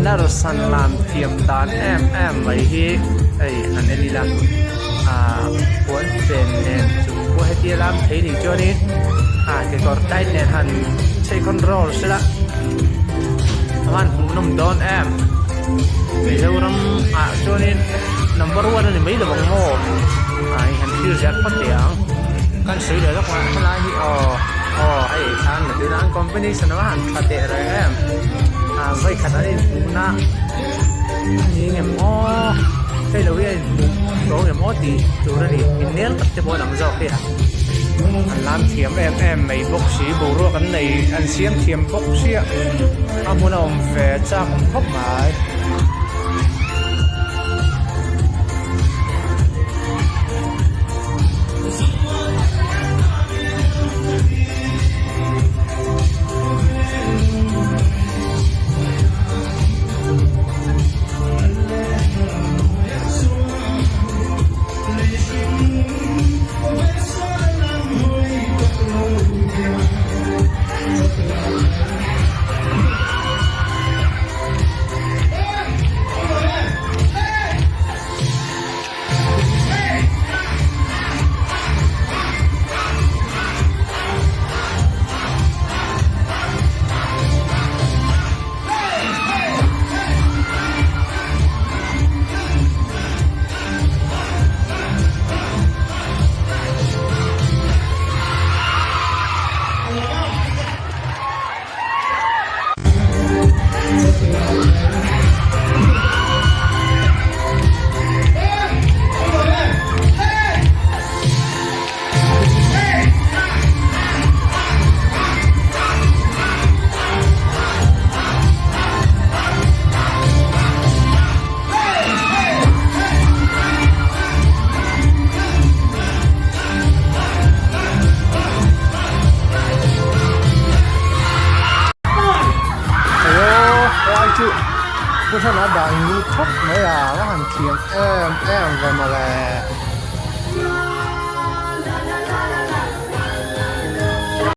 Nurse han lam thiam dan em em mai hi hei han en ila ah puan fen nen chung pawh hetia lam thei nih chuanin ah kekawr tight nen han chei control sela a van hmuhnawm dawn em Mizoram ah chuanin number one a ni mai lo ang maw ah hei han thlir zel phawt teh ang kan sawi leh lawk a helai hi aw aw hei khan tunah an competition a va han tha teh reng em ah vawikhat an inhmuhna a ni ngem aw hei lo hi a inhmuh tawh ngem aw tih tur a ni innel tak te pawh a lang zawk hi a an lam thiam em em mai bawk si boruak an nei an siam thiam bawk sia a hmun a awm ve chak awm khawp mai. Pu Thana dah in lu thawk mai a, a han thiam em em ve mawle.